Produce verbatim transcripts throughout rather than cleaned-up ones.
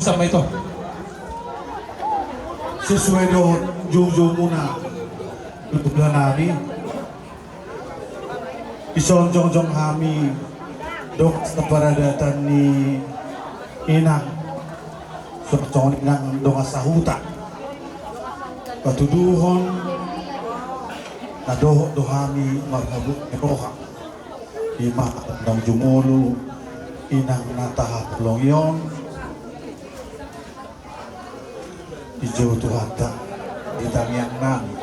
Sama itu. Sesuai dohot joujoumuna, luhutna nami. Dison jongjong hami dongan saparadatan ni inang, songon i nang dongan sahuta. Patuduhon na dohot do hami marhabot ni roha. Ima ndang jumolo inang na tahaholongi on. Dijou Tuhanta di tangiang nami.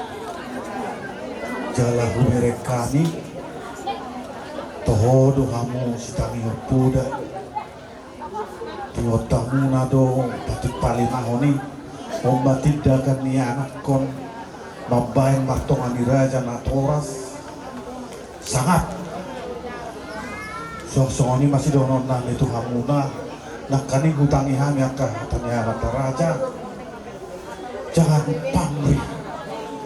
Jala hubereng hami, toho do hamu sitangihon poda. Tingontamuna do patimpalimahon i. On ma tindakan ni anakkon mambahen martonga ni raja natoras. Sangap. Songon i ma sidohonon nami tu hamuna. Nangkaning hutangi hami angka hata ni amanta raja, jangan pamrih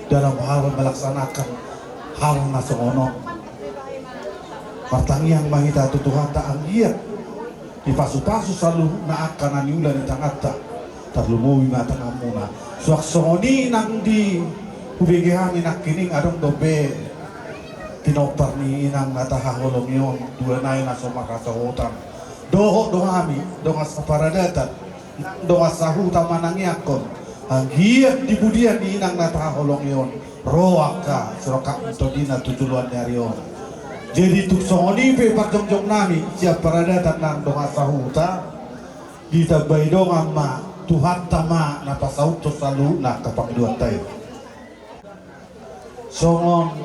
dalam hal melaksanakan hal na songon on. Martangiang ma hita tu Tuhanta anggiat dipasupasu saluhutna angka na niula ni tanganta. Tarlumobi ma tanganmuna. Suang songon i nang di hubege hami nangkining adong dope pinompar ni inang na tahaholongi on, dua nai na so marhasohotan. Dohot do hami dongan saparadatan, dongan sahuta manangiangkon anggiat di pudian ni inang na tahaholongi on ro angka sirongkap ni tondina tu joloan ni ari on. Jadi tung songon i pe parjongjong nami sian paradatan nang dongan sahuta, ditambai dongan ma Tuhanta ma na pasauthon saluhutna angka pangidoanta i. Songon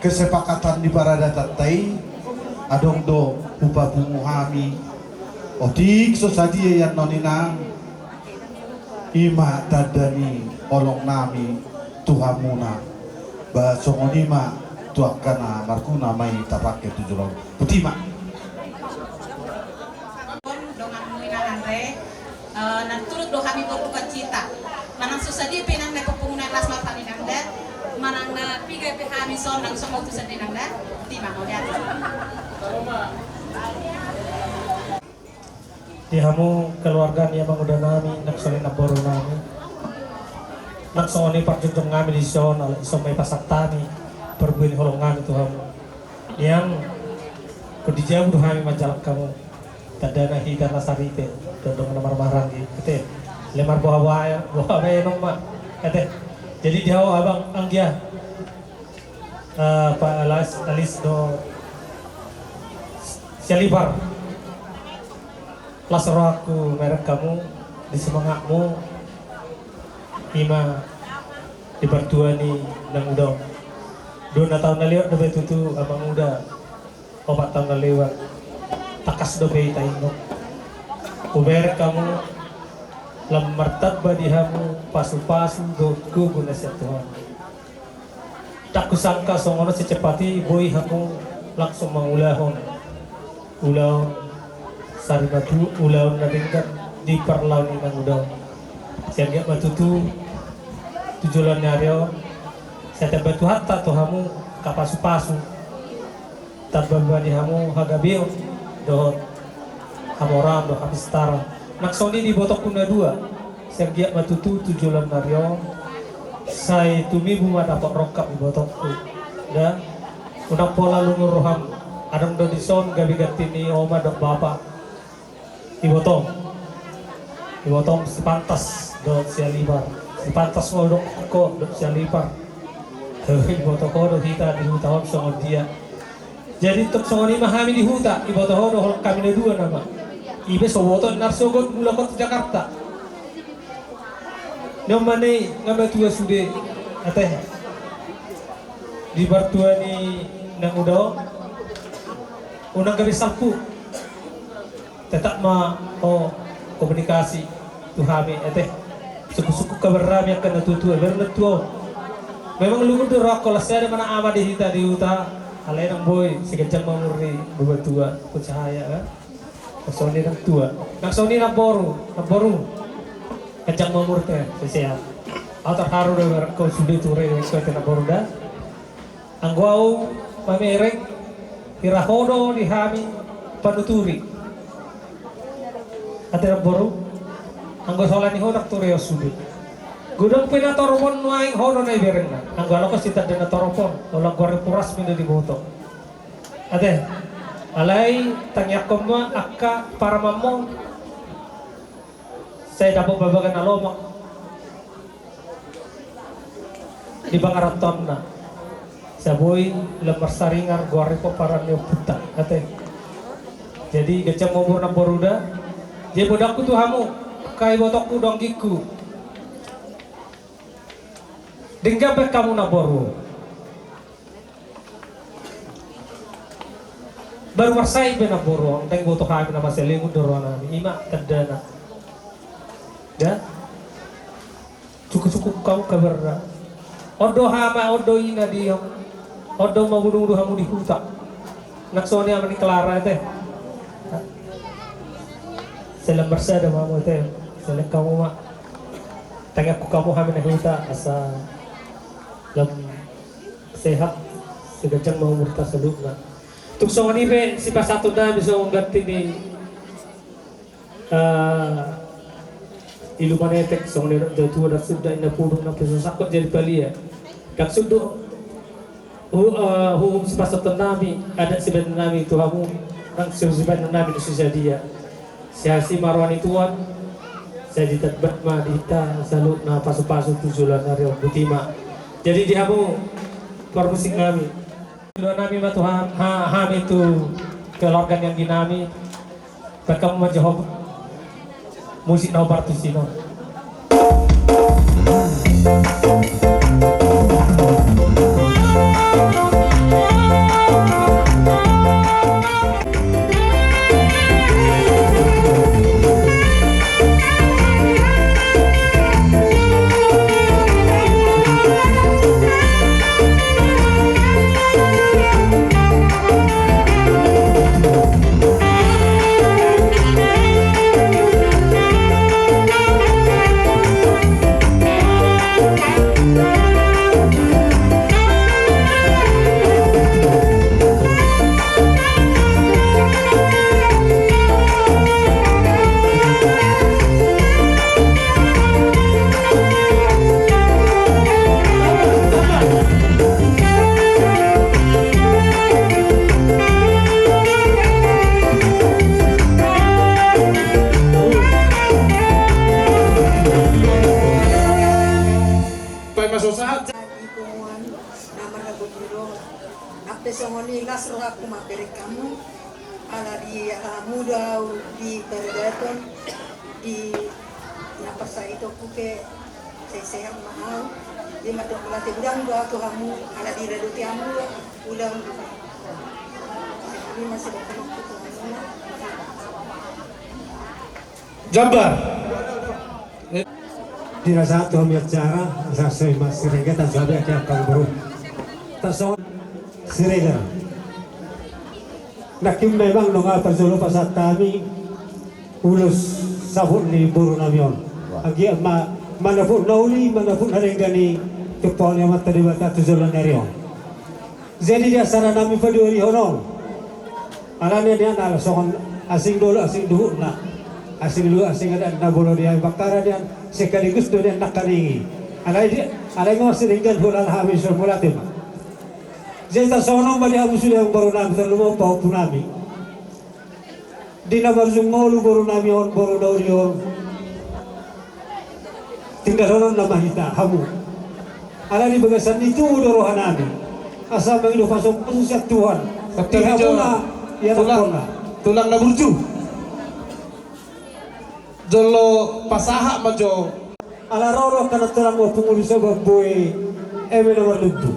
kesepakatan di paradatanta i, adong do hupapungu hami otik so sadia i annon inang. Ima tanda ni holong nami tu hamuna. Ba songon i ma tu angka na marguna ma i tapangke tu joloan. Botima. Donganmu inang Andre, eh, na turut do hami berduka cita. Manang so sadia pe inang na pupungna las marhami inang da. Manang na piga pe hami son nang so mautusan inang da. Botima mauliate. Di hamu keluarga ni amanguda nami, nang songon i namboru nami. Nang songon i parjongjong nami dison, ala ison ma i pasahat hami parbue ni holong nami tu hamu. Nian, ko di jabu do hami manjalang hamu. Tandana hita na sarite, do dongan na marmaranggi, ate. Lemar boha-boha, boha baenon ma, ate. Jadi di hau abang anggia, eh, pa alas, alis do sialipar. Las rohangku mereng hamu, di semangatmu, ima di partua ni nanguda on. Dua na taon na lewat dope tutu amanguda, opat taon na lewat. Tangkas dope hita ingot. Hubereng hamu, lam martamba di hamu pasu-pasu dohot gogo na sian Tuhan. Ndang husangka songon on secepat i boi hamu langsung mangulahon ulaon sari matua, ulaon na denggan di parlao ni nanguda on. Sai anggiat ma tutu tu joloan ni ari on, sai tamba Tuhanta tu hamu angka pasu-pasu. Tamba ma di hamu hagabeon dohot hamoraon dohot hapistaran. Nang songon i di ibotongku na dua, sai anggiat ma tutu tu joloan ni ari on sai tumibu ma dapot rongkap ibotongku. Da, unang pola lungun roham. Adong do dison gabe ganti ni oma dohot bapa. Ibotong. Ibotong sipantas dohot sialipar. Sipantas ma dohot ho dohot sialipar. Iboto ho do hita di huta on songon dia. Jadi tung songon i ma hami di huta, iboto ho do holong hami na dua nama. Ipe so boto na sogot mulak tu Jakarta. Nion ma ne nga matua sude, ate. Di partua ni nanguda on. Unang gabe salpu. Tetap ma ho komunikasi tu hami, ate. Sungkun-sungkun kabar hami angka na tua-tua, baru na tua. Memang lungun do rohangku, las sada ma na ama di hita di huta. Alai ndang boi, sai ganjang ma umur ni baba tua, percaya kan. Nang songon i nang tua. Nang songon i namboru, namboru. Ganjang ma umurta, sehat-sehat. Au tarharu do ibarat ho sude ture, ibarat ho ate namboru da. Anggo au mamereng, hira ho do di hami panuturi. Ate namboru. Anggo sola ni ho ndang ture on sude. Godang pe na torop on nuaeng ho do na iberengna. Anggo alak on sitanda na torop on, olo goar ni puras pe na diboto. Ate, alai tangiangkon ma angka paramanmu. Sai dapot babaga na lomak di pangarantoanna. Sai boi lam marsaringar goar ni pomparan ni ompunta, ate. Jadi ganjang ma umur namboru da. Jadi podahanku tu hamu, angka ibotongku dohot anggingku. Denggan baen hamu namboru. Baru marsahit pe namboru on, ndang diboto hami na mansai lengun do rohanami, ima tandana. Da? Cukup-cukup hamu kabarna. On do hama, on do ina di on. On do mangudung-udung hamu di huta. Nang songon i ama ni Klara ate. Sai lam marsada ma hamu ate. Sai lam hamu ma. Tangiangku hamu hami na huta asa lam sehat, sai ganjang ma umurta saluhutna. Tung songon i pe sipasahatonnami songon ganti ni, eh, ilu manetek, songon i dok dao tua, ndang suda inna podung na pasasakkon jadi palia. Ndang suda hu-, eh, huhum sipasahatonnami, adat sibahenonnami tu hamu, nang sibahenonnami tu si sadia. Sai asi ma roha ni Tuhan, sai ditambat ma di hita saluhutna pasu-pasu tu joloan ni ari on, botima. Jadi di hamu parmusiknami. Joloannami ma tu ha-, ha-, hami tu keluarga ni angginami. Baen hamu ma jo musik na hombar tusi on. Paima so sahat. Di punguan na marhabot ni roha. Ampe songon i las rohangku mambereng hamu. Ala di ala hamu do au di paradaton di na parsahitonku pe sai sehat ma au. Di madok mauliate godang do au tu hamu ala di radoti hamu do ulang. Di masa depan aku tu hamu. Jambar. Di na sahat tu hami acara, asa so i ma Siregar, asa so i angka boru. Tarsongon Siregar. Nangkin memang nunga parjolo pasahat hami ulos saput ni borunami on. Anggiat ma manopot na uli, manopot na denggan i tumpak ni Amanta Debata tu joloan ni ari on. Jadi di acara nami paduahon on, alani nian ala songon asing dolok asing duhutna, asing luhut asing adat na bolo di hami Bakkara nian, sekaligus do nian nangkaning i. Alai di, alai nunga sidenggan hulala hami so mauliate ma. Jadi tarsongon on ma di hamu sude borunami, tarlumobi pahompunami. Di na marujung ngolu borunami on, boru na uli on. Tinggalhononna ma hita hamu. Ala di bagasan i tubu do rohanami. Asa mangido pasu-pasu sian Tuhan. Di hamuna ianakhonna. Tulang na burju. Jolo pasahat ma jo. Ala ro do angka na tulang, ompung, ulos, sabab boi eme na marlundu.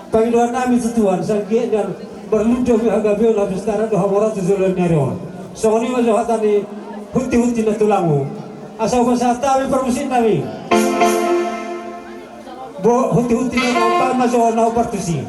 Pangidoannami tu Tuhan, sai anggiat nian marlundu hagabeon, hapistaran dohot hamoraon tu joloan ni ari on. Songon i ma jo hata ni hunti-hunti na tulang on. Asa hupasahat hami parmusiknami. Bo, hunti-hunti na hombar ma jo na hombar tusi.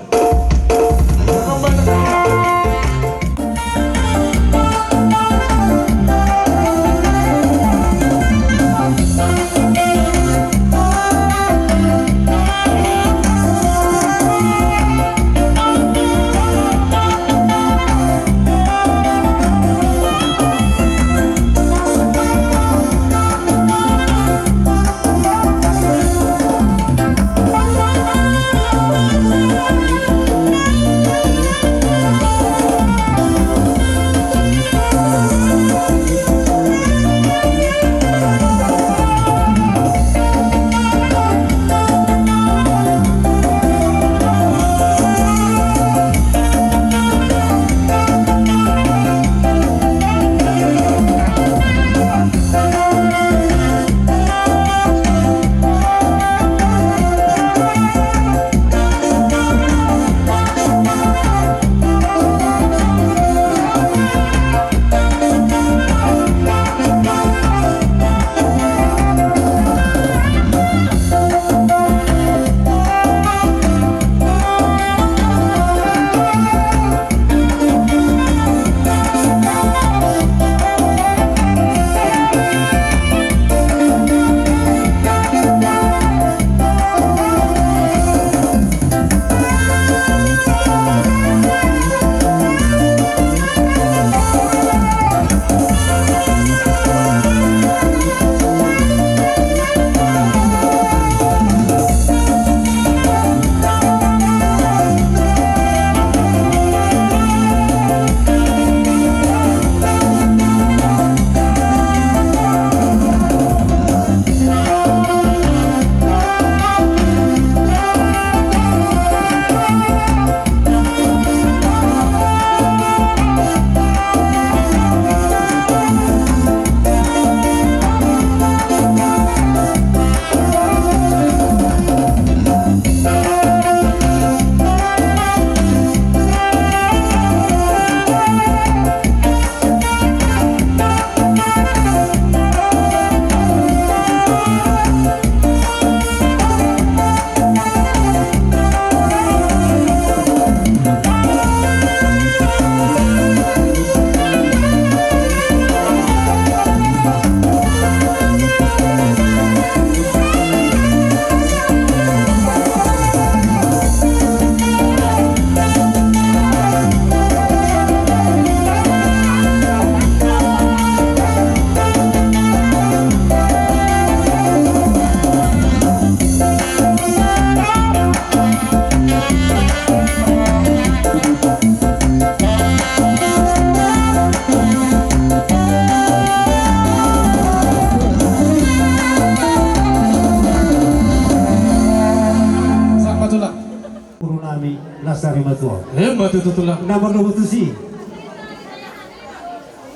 Emma tutu, Tulang. Na marnomu tusi.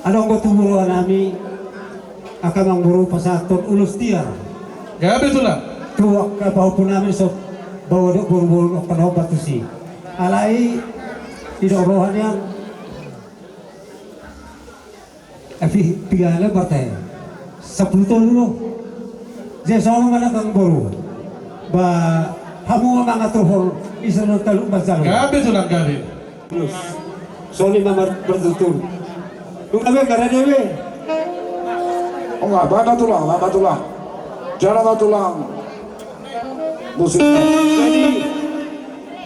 Adong do tu huroha nami angka amangboru pasahathon ulos tiar. Gabe, Tulang. Tu angka pahompu nami so baoa dohot boruboru angka na hombar tusi. Alai didok roha nian. Eh, pi-, piga lembar te? Sampulu tolu do. Jadi songon i ma, amangboru. Ba hamu ma mangaturhon, ise na talu manjalo. Gabe, Tulang, gabe. Songon i ma mar-, martutur. Nunga be, gabe be. Oh, nunga, baen ma, Tulang, baen ma, Tulang. Jala ma, Tulang. Musik. Jadi,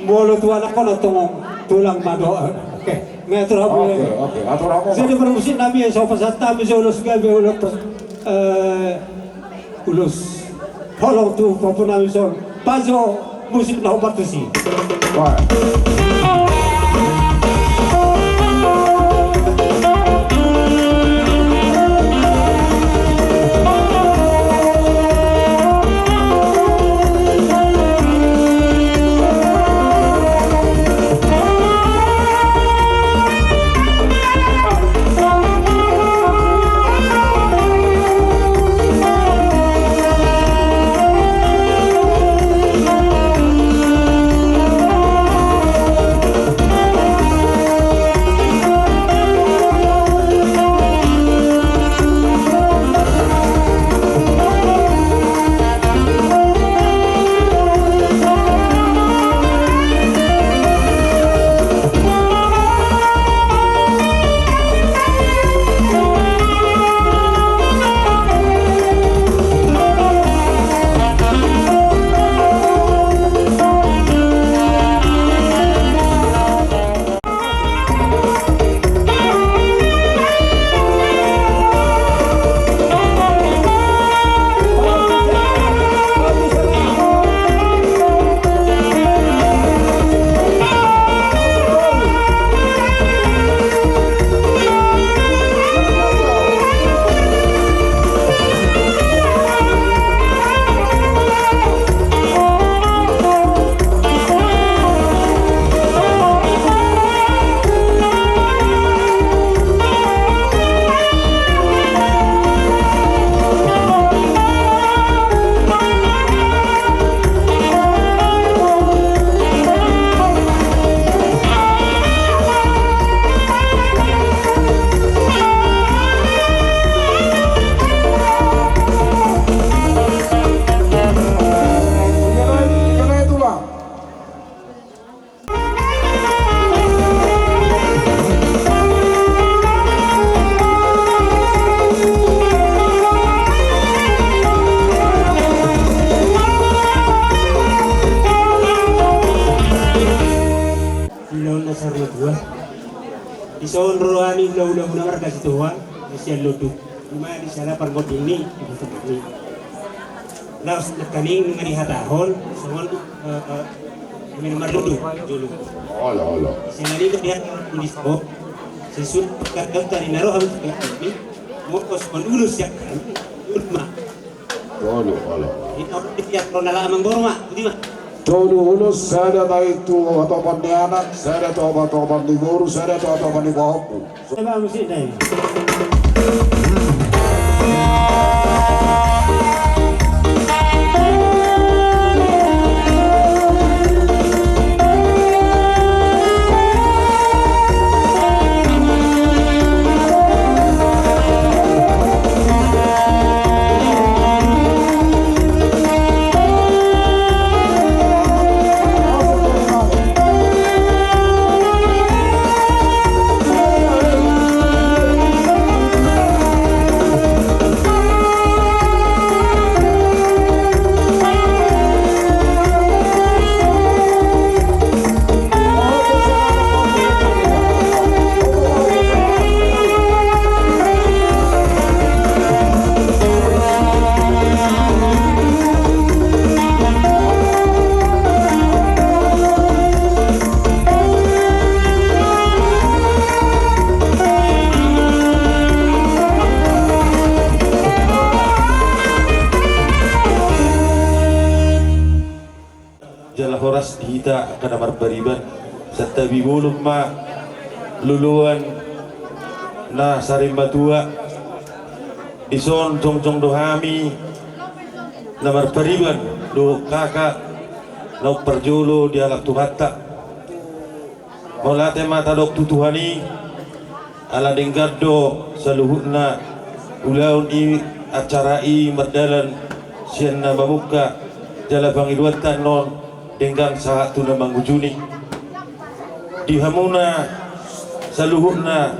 molo tu anak on antong, Tulang, ma dohot. Oke, nga atur hamu. Oke, oke, atur hamu. Jadi, parmusik nami, so pasahat hami jo ulos gabe, ulos, eh, ulos holong tu pahompu nami son. Pajo musik na hombar tusi. Baik. Ulaon na saur matua. Dison roha ni hulahula muna marga Sitohang, na sian Lotuk. Ima di sana parngonding ni, di Lotuk ni. Laos nangkaning nunga dihatahon songon, eh, eh, ima na mardudu jolo. Olo, olo. Sian i dihatahon di so. Sesuai kata tadi na roha. Mokos kon ulos sian hami. Ulma. Tolu, olo. Ito, ito, ito, na laho amangboru ma, boti ma. Tolu ulos, sada ma i tu hatopan ni anak, sada tu hatopan ni boru, sada tu hatopan ni pahompu. Coba musik dai. Jala horas di hita angka na marbariban, Santabi bolon ma loloan na sarimatua. Dison jongjong do hami na marpariban dohot kakak na umparjolo dialap Tuhanta. Mauliate ma tadok tu Tuhan i, ala denggan do saluhutna ulaon i, acara i mardalan sian na mamungka jala pangidoanta annon denggan sahat tu na mangujungi. Di hamuna saluhutna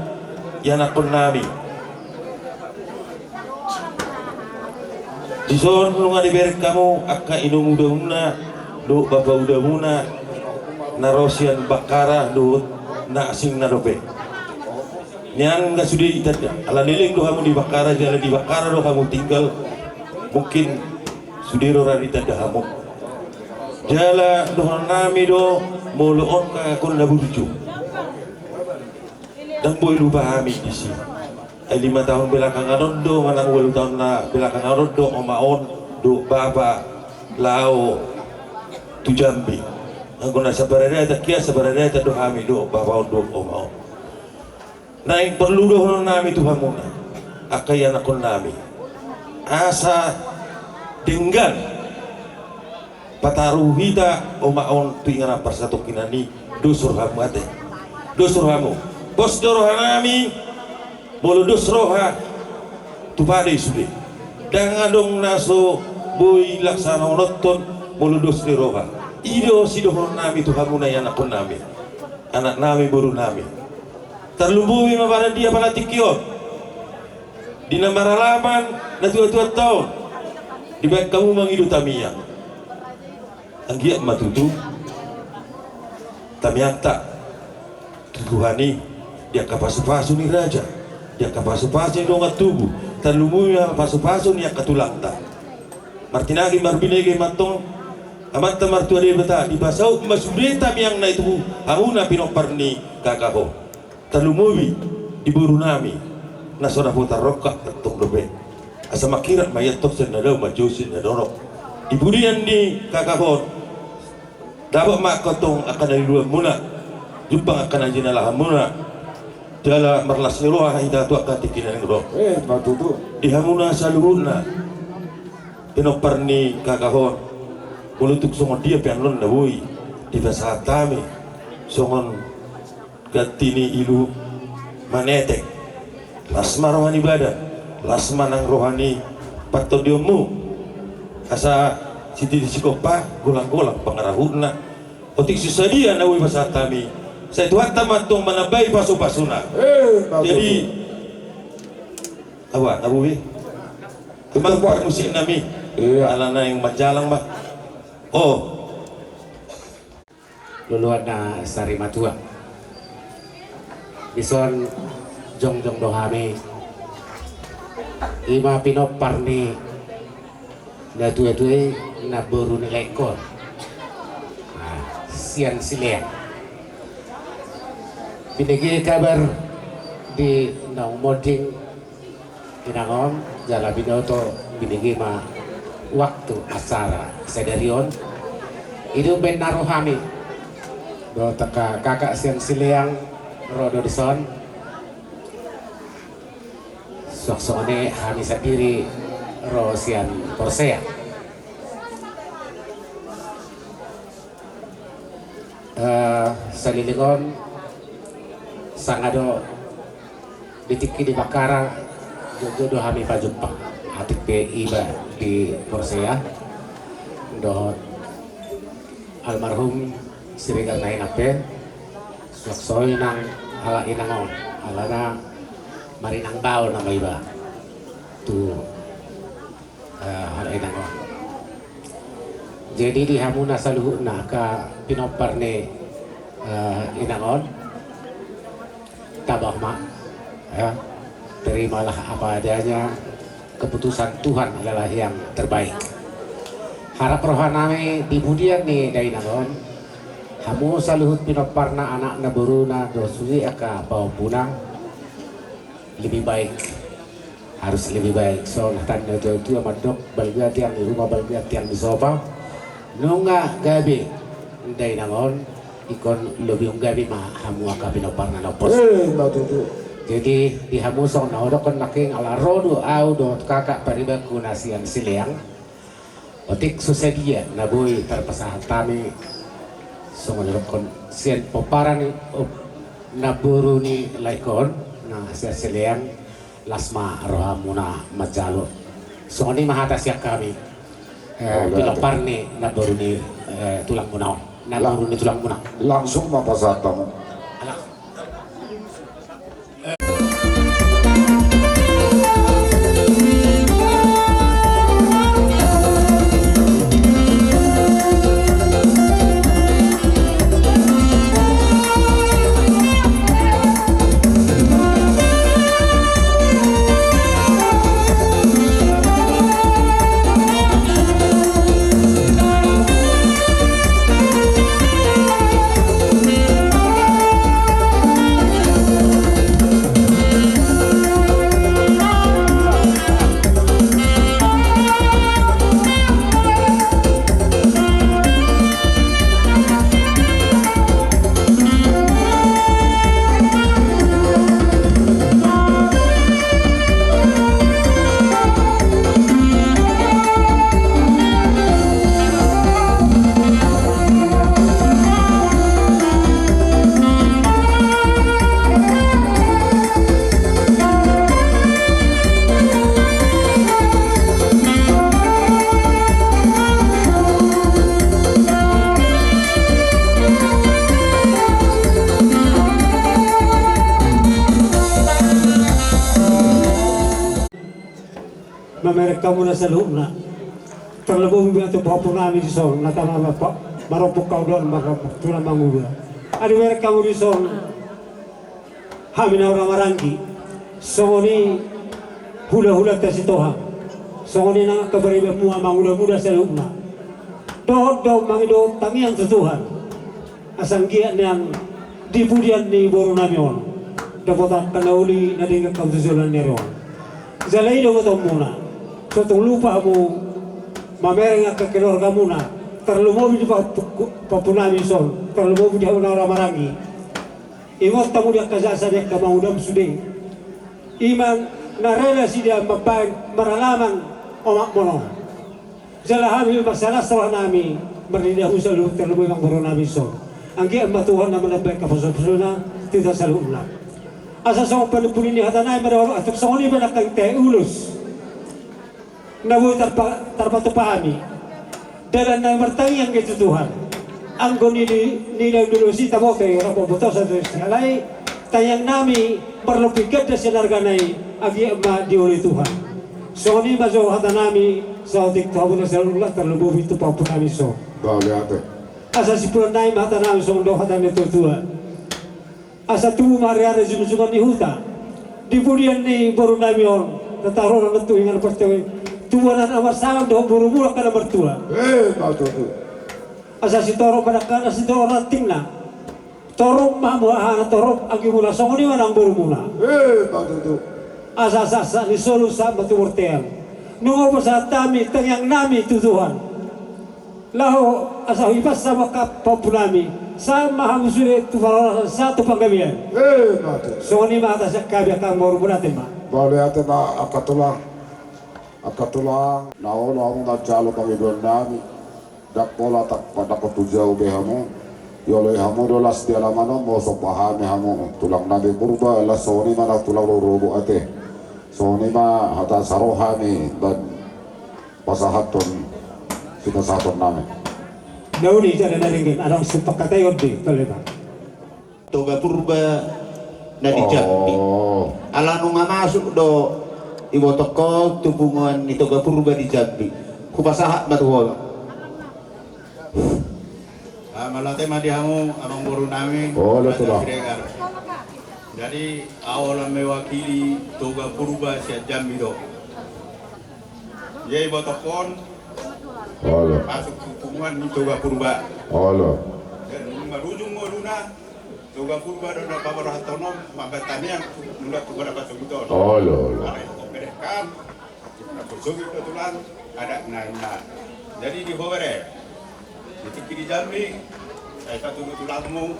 ianakkonnami. Dison nunga dibereng hamu angka inongudamuna dohot bapaudamuna na ro sian Bakkara dohot na asing na dope. Nian nga sude itanda, ala leleng do hamu di Bakkara, jala di Bakkara do hamu tinggal. Mungkin sude do ra ditanda hamu. Jala dohononnami do molo on kakak on na burju. Ndang boi lupa hami disi. Ai lima taon belakangan on do, manang ualu taon na belakangan on do, oma on dohot bapa laho tu Jambi. Anggo na sabaradatan, kia sabaradatan do hami dohot bapa on dohot oma on. Naeng porlu dohononnami tu hamuna angka ianakkonnami, asa denggan pataru hita oma on tu inganan parsatongkinan i. Dos rohamu ate, dos rohamu. Pos do rohanami, molo dos roha, tupa do i sude. Ndang adong na so boi laksanahononton molo dos ni roha. I do sidohononnami tu hamuna ianakkonnami, anaknami, borunami. Tarlumobi ma badan dia pala tingki on. Di na maralaman na tuatuanta on, dibaen hamu mangido tamiang. Anggiat ma tutu tamiangta tu Tuhan i, di angka pasupasu ni raja, di angka pasupasu ni dongan tubu, tarlumobi ma pasupasu ni angka tulangta. Martinangi marbinege ma antong Amanta Martua Debata, dipasaut ma sude tamiangna i tu hamuna pinompar ni kakak on. Tarlumobi di borunami na so dapotan rongkap antong dope. Asa mangkirap ma i antong sian na dao manjou sian na donok. Di pudian ni kakak on, dapot ma antong angka na niluamuna, jumpang angka na jinalahanmuna. Jala marlas ni roha hita tu angka tingki na naeng ro. Eh, ma tutu. Di hamuna saluhutna pinompar ni kakak on, molo tung songon dia pe annon na boi dipasahat hami songon ganti ni ilu manetek. Las ma roha ni badan, las ma nang roha ni partondionmu. Asa sititi sigompa, golang-golang pangarahutna. Otik so sadia na boi pasahat hami, sai Tuhanta ma antong manambai pasupasuna. Eh, bagus. Jadi, awa, na boi. Betul, amang, Pak. Parmusiknami. Iya. Ala naeng manjalang ma. Oh. Loloan na sarimatua. Dison jongjong do hami. Ima pinompar ni na tuatua i, na boru ni Lengkon. Nah, sian Sileang. Binege kabar di naung monding inang on, jala binoto, binege ma waktu acara sadari on. I do umbahen na ro hami dohot angka kakak sian Sileang, ro do dison. Suang songon i hami sandiri ro sian Porsea. Eh, saleleng on sanga do di tingki di Bakkara, jotjot do hami pajumpang. Atik pe iba di Porsea dohot almarhum Siregar na inang pe, suang songon i nang halak inang on, alana marinang bao nama iba tu eh, halak inang on. Jadi di hamuna saluhutna angka pinompar ni, eh, inang on, tabah ma, ya, terimalah apa adanya, keputusan Tuhan adalah yang terbaik. Harap rohanami di pudian ni dainang on, hamu saluhut pinomparna, anakna, boruna, dohot sude angka pahompuna, lebih baik. Harus lebih baik. Songon hata ni natuatua mandok, balga tiang ni ruma, balga tiang ni sopa. Nunga gabe dainang on, Ingkon lobi gabe ma hamu angka pinompar na lombas. Eh, ma tutu. Jadi di hamu songon na hudokkon nangkin, ala ro do au dohot kakak paribanku na sian Sileang. Otik so sadia na boi tarpasahat hami songon na hudokkon sian pomparan ni, op, namboru ni lae on na sian Sileang. Las ma rohamuna manjalo. Songon i ma hata sian hami. Eh, oh, pinompar ni namboru ni, eh, tulangmuna on. Namboru ni tulangmuna. Langsung ma pasahat hamu. Ala. Mamereng hamuna saluhutna. Tarlumobi ma tu pahompu nami dison, na tama ma pa-, marompok hau dohot marompok tulang mangula. Adi mereng hamu dison, hami naura maranggi. Songon i hulahulanta Sitohang. Songon i nang angka paribanmuna mangulamuda saluhutna. Dohot do mangido tangiang tu Tuhan. Asa anggiat nian di pudian ni boru nami on dapotan angka na uli na denggan hamu tu joloan ni ari on. Jala i do botoonmuna, so tung lupa hamu mamereng angka keluargamuna, tarlumobi di pa-, pahompu nami dison, tarlumobi di hamu naura maranggi. Ingot hamu di angka jasa ni angka amangudam sude. I ma na rela nasida mambahen maralamang omakmon on. Jala hami ma sian las roha nami marnida husal tarlumobi amangboru nami dison. Anggiat ma Tuhan na manambai angka pasupasuna tu hita saluhutna. Asa songon panimpuli ni hata nai ma dohot atik songon i ma nangkin tahe ulos na boi tarpa-, tarpatupa hami. Dalan nami martangiang i tu Tuhan. Anggo ni, ni, nilai dulu si taboto i rap botosa tu si alai tangiang nami marlopi ganda sian arga nai anggiat ma dioloi Tuhan. Songon i ma jo hata nami saotik tu hamuna saluhutna tarlumobi tu pahompu nami dison. Mauliate. Asa simpulan nai ma hata nami songon dok hata ni natuatua. Asa tubu ma ariari jungjungan ni huta di pudian ni boru nami on. Tataru na tu ingan pertiwi tubuan na marsangan dohot boru muna angka na martua. Eh, ma tutu. Asa sitorop ma dangkana sitorop rantingna. Torop ma hamu hahana torop anggimuna songon i ma nang borumuna. Eh, ma tutu. Asa sahat ni solu sahat ma tu bortean. Nunga hupasahat hami tangiang nami tu Tuhan. Laho asa huipas hamu angka pahompu nami. Sahat ma hamu sude tu parhorasan sahat tu panggabean. Eh, ma tutu. Songon i ma hata sian hami angka amangboru, mauliate ma. Mauliate ma angka tulang. Angka tulang, na olo hamu manjalo pangidoan nami. Ndang pola tak pandangkon tu jabu be hamu. Dioloi hamu do las di alaman on, molo somba hami hamu tulang nami Purba, las songon i ma nang tulang rorobot ate. Songon i ma hata saroha ni baen pasahaton, sipasahaton nami. Na uli jala na denggan, adong sipangkataion di tole ma. Toga Purba na di Jambi. Oh. Ala nunga masuk do ibotongkon tu punguan ni Toga Purba di Jambi. Hupasahat ma tu ho. Ah, mauliate ma di hamu amangboru nami. Oh, Raja Siregar. Jadi au ala mewakili Toga Purba sian Jambi do. Ia ibotongkon. Olo. Masuk tu punguan ni Toga Purba. Olo. Dan marujung ngoluna. Toga Purba do na paborhaton on mambahen tangiang nunga tu bona pasogiton. Olo, olo. Ada yang terpedek kan, na pasogi do tulang, ada na, na. Jadi di ho bere, di tingki di Jambi, Ai patudu tulangmu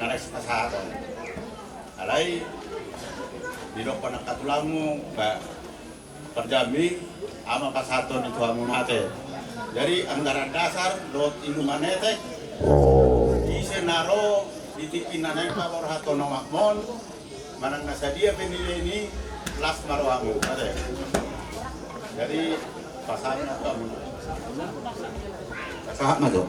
na naeng sipasahaton. Alai didokkon angka tulangmu, ba, parjambi, ama pasahaton i tu hamuna ate. Jadi anggaran dasar dohot iluman etek. Oh. Ise na ro di tipi na naeng paborhaton omakmon, manang na sadia pe nilai ni, las ma rohamu ate. Jadi pasahat ma tu hamuna. Pasahat ma jo.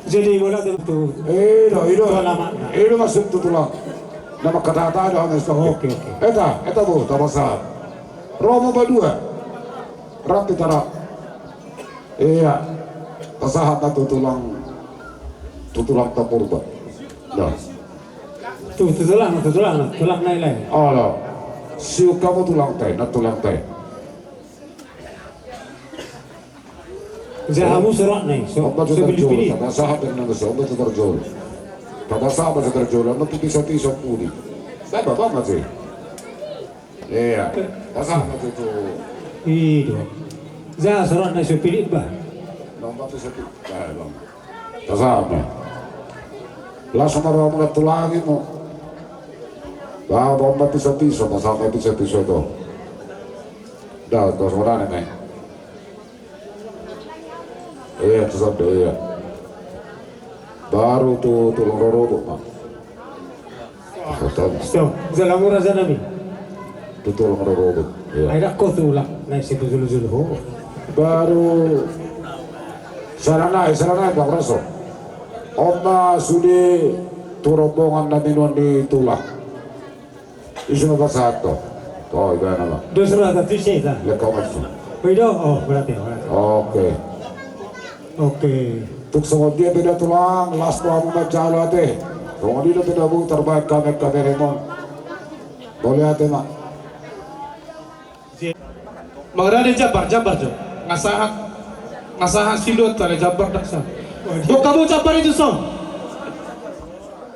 Jadi mauliate tu, i do, i do, i do maksud tu tulang. Na manghatahata do hami. Oke, oke. Eta, eta bo, tapasahat. Romo badua. Rap hita rap. Ia, pasahat ma tu tulang, tu tulangta Purba. Nah. Tu, tu tulang, tu tulang, tulang na i lae. Olo. Siuk hamu tulangta i, na tulangta i. Jaha hamu surat na i, so, on ma tu so tarjolo, pilih-pilih. Tapasahat ma tu tarjolo. Tapasahat ma tu tarjolo, on ma tu pisa-pisa pudi. Baba, baba, sih. Ia. Pasahat ma tu, tu. I do. Jaha surat na i, so pilih, bah. Nomor tu satu. Nah, bang. Pasahat ma. Langsung ma rohamuna tu lagi mu. Bah, bah, bah, pisa-pisa, pasahat ma pisa-pisa tu. Dah, dah, saudara, nih. Ia, tu satu, ia. Baru tu tulang rorobot, Bang. Stop. Jala mura jana mi. Tu tulang rorobot. Ia. Ai dak ho tulang, na isi tu jolo-jolo ho. Baru. Sala nai, sala nai, Bang Raso. On ma sude tu rombongan na minuan ni tulang. Ise ma pasahat ho? Oh, iba nama. Dos rata tu seta. Lekong itu. Beda. Oh, berarti, berarti. Oke. Oke. Tung songon dia pe da tulang, las tu hamu manjalo ate. Songon dia pe da bung terbaik kami, kami remon. Boleh ate ma. Mangarade jambar, jambar jo. Ngasahat, ngasahat siluat tale jambar daksa. Buka bu jambar itu so.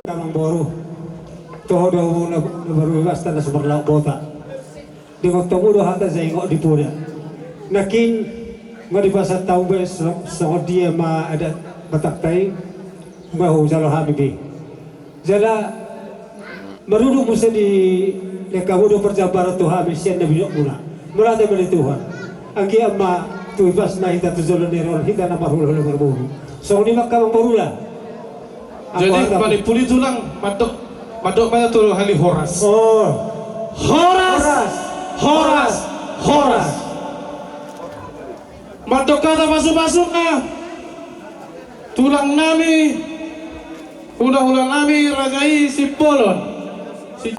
Amang boru. Toho do na, na baru basta na sumber lauk bota. Di kota mudo hata jai ngok di poda. Nakin ngok di pasar tau be so, songon dia ma adat Batak tai. Mau jalo hami be. Jala maruduk muse di lengkamu do parjambaran tu hami sian na binoanmuna. Mauliate ma di Tuhan. Anggiat ma tu ibas na hita tu jolo ni ari on hita na marhulahula marboru. Songon i ma angka amang boru da. Jadi paling puli tulang mandok, mandok ma tu hali horas. Oh. Horas. Horas. Horas. Horas. Mandok hata pasu-pasuna tulang nami, hulahula nami, raja i Simbolon. Si-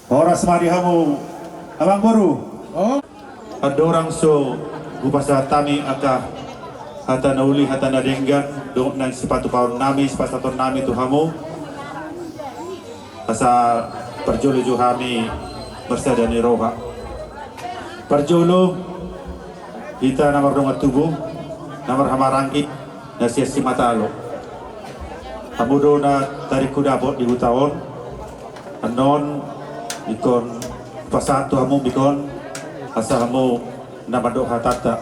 Horas ma di hamu, amang boru. Oh. Andorang so hupasahat hami angka hata na uli, hata na denggan, Dong nang sipatupaon nami, sipasahaton nami tu hamu. Asa parjolo jo hami marsada ni roha. Parjolo hita na mardongan tubu, na marhahamaranggi, na sian Simatalo. Hamu do na taringku dapot di huta on. Annon ingkon pasahat tu hamu ingkon, asa hamu na mandok hatanta.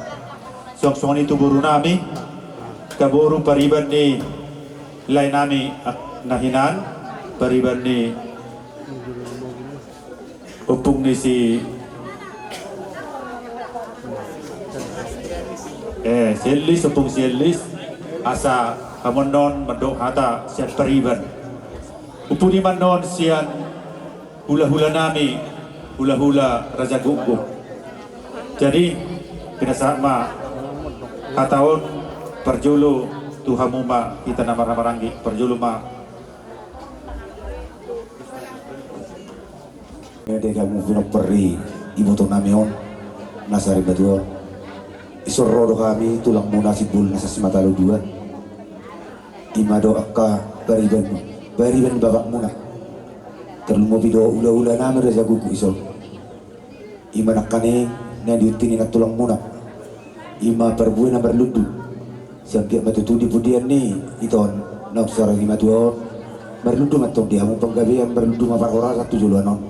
Suang songon i tu boru nami, angka boru pariban ni lae nami, ah, na hinan, pariban ni ompung ni si, eh, si Ellis, ompung si Ellis, asa hamu annon mandok hata sian pariban. Umpuni ma annon sian hulahula nami, hulahula Raja Gukguk. Jadi, pinasahat ma hata on parjolo tu hamu ma hita na marhahamaranggi, parjolo ma. Ende hamu pinompar ni iboto nami on, na sarimatua on. Dison ro do hami tulangmuna Simbul na sian Simatalo dua. I ma do angka pariban, pariban ni bapakmuna. Tarlumobi do hulahula nami Raja Gukguk dison. I ma nangkaning na niunting ni na tulangmuna. I ma parbue na marlundu. Sai anggiat ma tutu di pudian ni ito on naung sarimatua on, marlundu ma antong di hamu panggabean, marlundu ma parhorasan tu joloan on.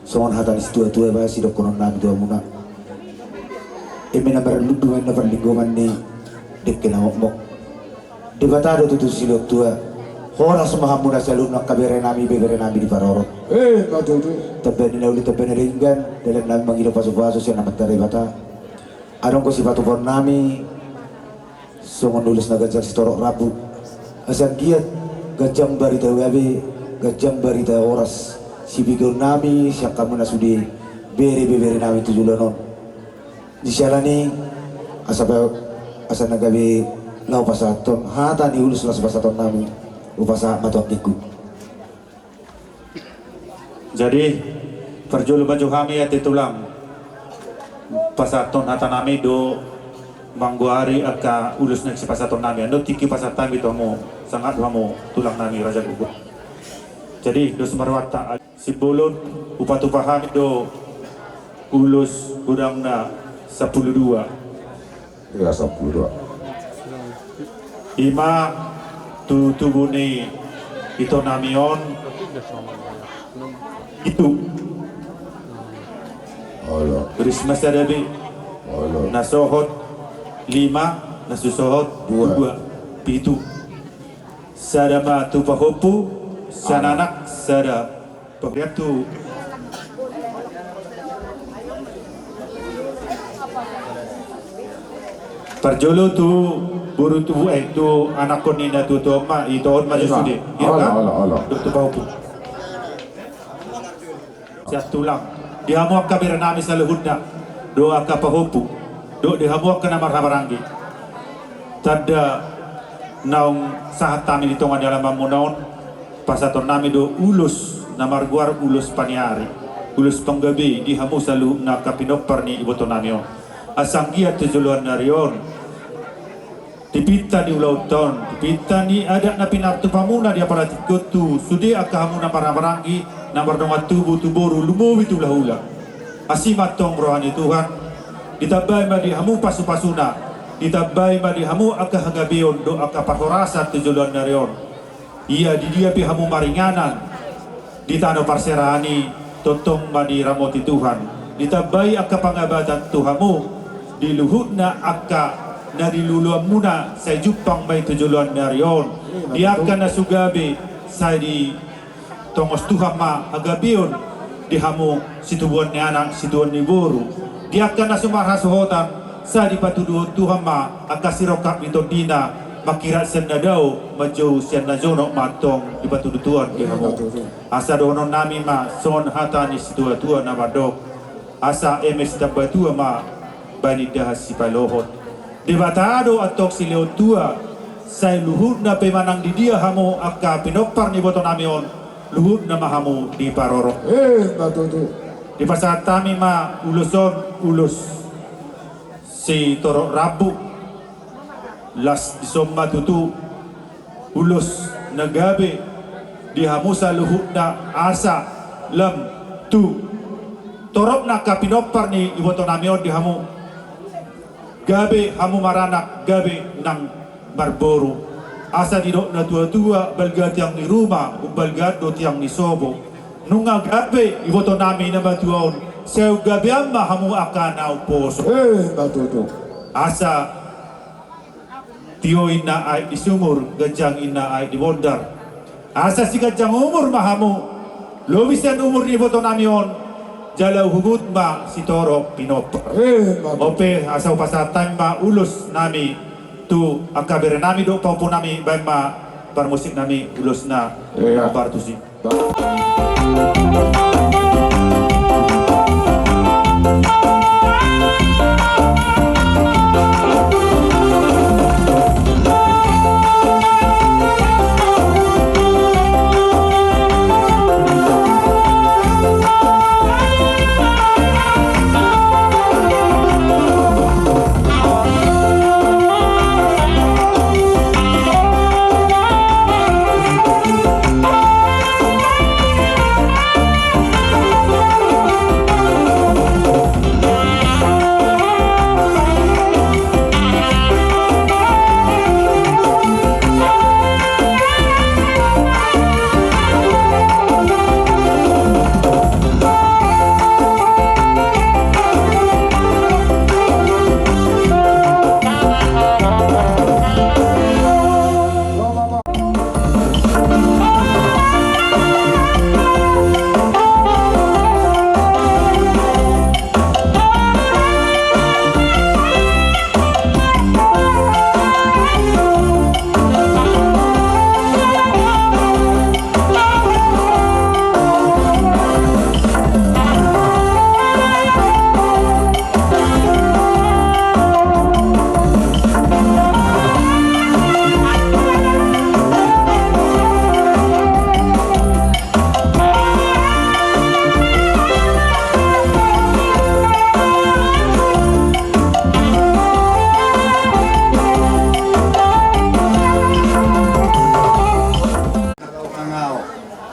Songon hata ni situatua ma sidohonon nami tu hamuna. Eme na marlundu ma na parlinggoman ni dengke na mokmok. Debata do tutu silehon tua. Horas ma hamuna saluhutna angka bere nami, bebere nami di parorot. Eh, ma tutu. Tamba ni na uli, tamba ni na denggan, dalan nami mangido pasupasu sian Amanta Debata. Adong do sipatupaon nami songon ulos na ganjang sitorop rambu. Asa anggiat ganjang barita gabe, ganjang barita horas sibegeon nami sian hamuna sude bere, bebere nami tu joloan on. Di siala ni i, asa pa, asa na gabe laho pasahathon hata ni ulos laos pasahaton nami, hupasahat ma tu anggingku. Jadi, parjolo ma jo hami ate tulang pasahathon hata nami do manggoari angka ulos na sipasahaton nami. Annon tingki pasahat hami tu hamu, sangap tu hamu tulang nami Raja Gukguk. Jadi, dos ma rohanta. Simbolon, hupatupa hami do ulos godangna sampulu dua. Iya, sampulu dua. I ma tu tubu ni ito nami on. Pitu. Olo. Risma sada be. Olo. Na sohot lima, na so sohot dua. Dua. Pitu. Sada ma tu pahompu, sananak, sada. Pahompu. Parjolo tu boru tubu, eh, tu anakkon ni na tuatua on ma, ito on ma jo sude. Olo, olo, olo. Dohot tu pahompu. Sian tulang. Di hamu angka bere nami saluhutna. Dohot angka pahompu. Dohot di hamu angka na marhahamaranggi. Tanda naung sahat hami di tonga ni alamanmuna on, pasahaton nami do ulos na margoar ulos paniari, ulos panggabe di hamu saluhutna angka pinompar ni iboto nami on. Asa anggiat tu joloan ni ari on, di pinta ni ulaonta on, di pinta ni adat na pinatupamuna di apala tingki on tu sude angka hamu na marhahamaranggi, na mardongan tubu tu boru, lumobi tu hulahula. Asi ma antong roha ni Tuhan, ditambai ma di hamu pasupasuna, ditambai ma di hamu angka hagabeon dohot angka parhorasan tu joloan ni ari on. Ia di dia pe hamu maringanan di tano parserahan i, tongtong ma diramoti Tuhan. Ditambai angka pangabatan tu hamu di luhutna angka na niluluanmuna, sai jumpang ma i tu joloan ni ari on. Di angka na so gabe, sai di tongos Tuhan ma hagabeon di hamu situbuan ni anak, situbuan ni boru. Di angka na so marhasohotan, sai dipatuduhon Tuhan ma angka sirongkap ni tondina, mangkirat sian na dao, manjou sian na jonok ma antong dipatudu Tuhan di hamu. Asa dohonon nami ma songon hata ni situatua na mandok. Asa eme sitambatua ma baen indahan sipalohot. Debata do antong silehon tua, sai luhutna pe manang di dia hamu angka pinompar ni iboto nami on, luhutna ma hamu diparorot. Eh, ma tutu. Dipasahat hami ma ulos on, ulos sitorop rambu. Laos dison ma tutu Ulos na gabe di hamu saluhutna asa lam tu torop na angka pinompar ni ibotonami on di hamu. Gabe hamu maranak, gabe nang marboru. Asa didok na tua-tua, balga tiang ni ruma, umbalga do tiang ni sobo. Nunga gabe ibotonami na matua on, sai gabean ma hamu angka na umposo. Eh, na tutu. Asa tio inna aek di sumur, ganjang inna aek di bondar. Asa siganjang umur ma hamu, lobi sian umur ni ibotonami on, jala huhut ma sitorop pinompar. Eh, mantap. On pe asa hupasahat hami ma ulosnami tu angka berenami dohot pahompunami, baen ma parmusiknami ulosna. Iya. Partusi.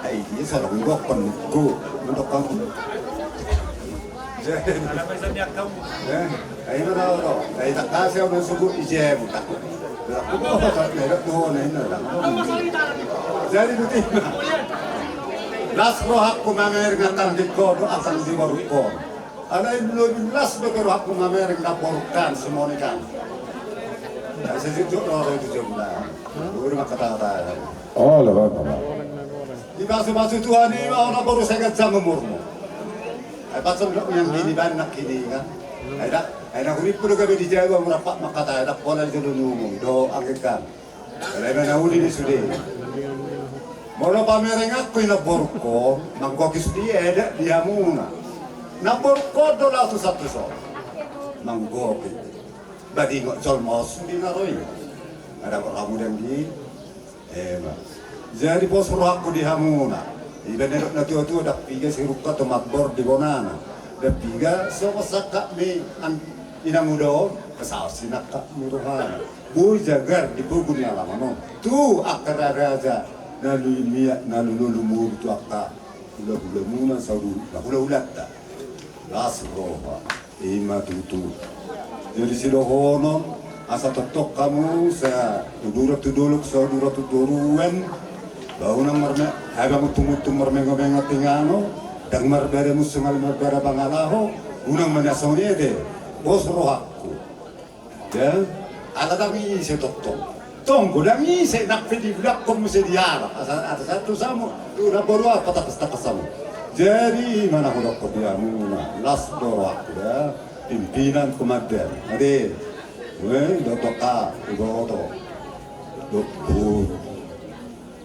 Ai, dia salah nggokkon, go, mendok kamu. Eh, ai, mana, mana? Ai, tak kasih, orang subuh, ije, buta. Jadi, buti. Las rohakku mamereng, akan di kodo, akan di baru kodo. Alai lobi las dope rohakku mamereng namborungkan, si Monikan. Nah, sejujur roha itu jomlah. Guru maka tata. Oh, lah, lah, lah. Dipasu-pasu Tuhan i ma ho namboru, sai ganjang umurmu. Ai pasu dok yang gini ban nak gini kan. Ai dak, ai nak urip pun gabe di jago merapak maka tata, ai dak pola di jolo ni umum do anggekan. Alai na uli di sude. Molo pamerenganku i namborungkon, manggohi sude eda di hamuna. Namborungkon do laho tu satu so. Manggohi. Badingot jolma sude na ro i. Ada kok kamu dan di. Ema. Jadi pos rohakku di hamuna. Iba na dok na tua-tua, dang piga sirungkat tu mambor di bonana. Dang piga songon sangkap ni an-, inang uda on, kesal sinangkap ni rohana. Boi jagar di pogu ni alaman on. Tu angka raja na lulimiak, na lululumur tu angka hula-hulamuna, saudara, na hula-hulanta. Las roha. Ima tutu. Jadi sidohonon, asa tongtong hamu, sa uduran tu dolok, sa uduran tu toruan. Ba unang marme-, ai ba mutu-mutu marmengo-mengo tingano, dang marbada musung, ala marbada pangalaho, unang ma na songon i ate, pos rohakku. Ya, ala dang ise tongtong. Tonggo dang ise, nang pe dibilanghon muse dialap. Asa, asa satu samo, tu na baru apa takas-takas samo. Jadi, ima na hudokkon di hamuna, las do rohakku ya. Pimpinan komandan. Ade. Weh, dotok ka, iboto. Dokbur.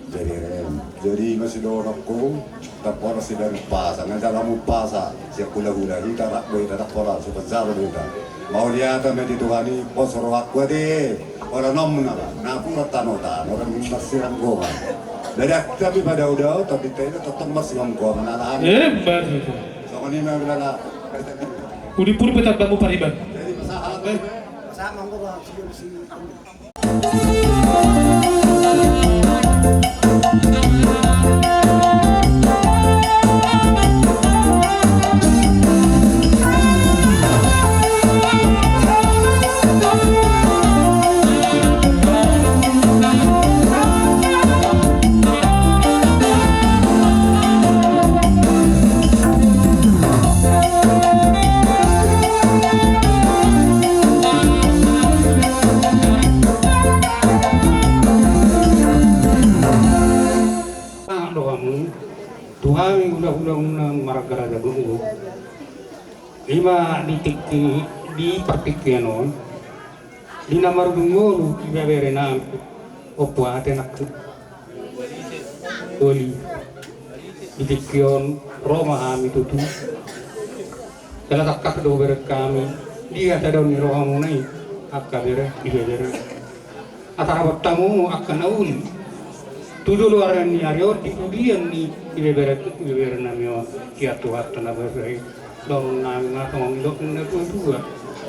Jadi rem. Jadi ima sidohononku, tapola si dari pasa, nga jala mu pasa, sian hula-hula hita rak do hita tapola, sipanjalo do hita. Mauliate ma di Tuhan i, pos rohakku ate, ora nom na ba, napuran tano-tano, orang marsiranggongan. Dadak tapi pada udah, tapi tena tetap marsiranggongan, ala anu. Eh, baru itu. Songon i ma ulala. Pudi-pudi petak bambu pariban. Jadi pasahat. Eh. Pasahat manggo, Bang. Sebelum si. Ima di tingki, di partingkian on, di na marudung ngolu ibebere nami, Ompu Ate nangkin. Uli, di tingki on ro ma hami tutu. Jala tangkas do hubereng hami, dia sada on ni rohamuna i, angka bere, ibebere. Asa rapat hamu angka na uli. Tu jolo ari ni ari on, di pudian ni ibebere, ibebere nami on, sian Tuhanta na basa i. Dohonon nami ma songon nidok ni na tua-tua.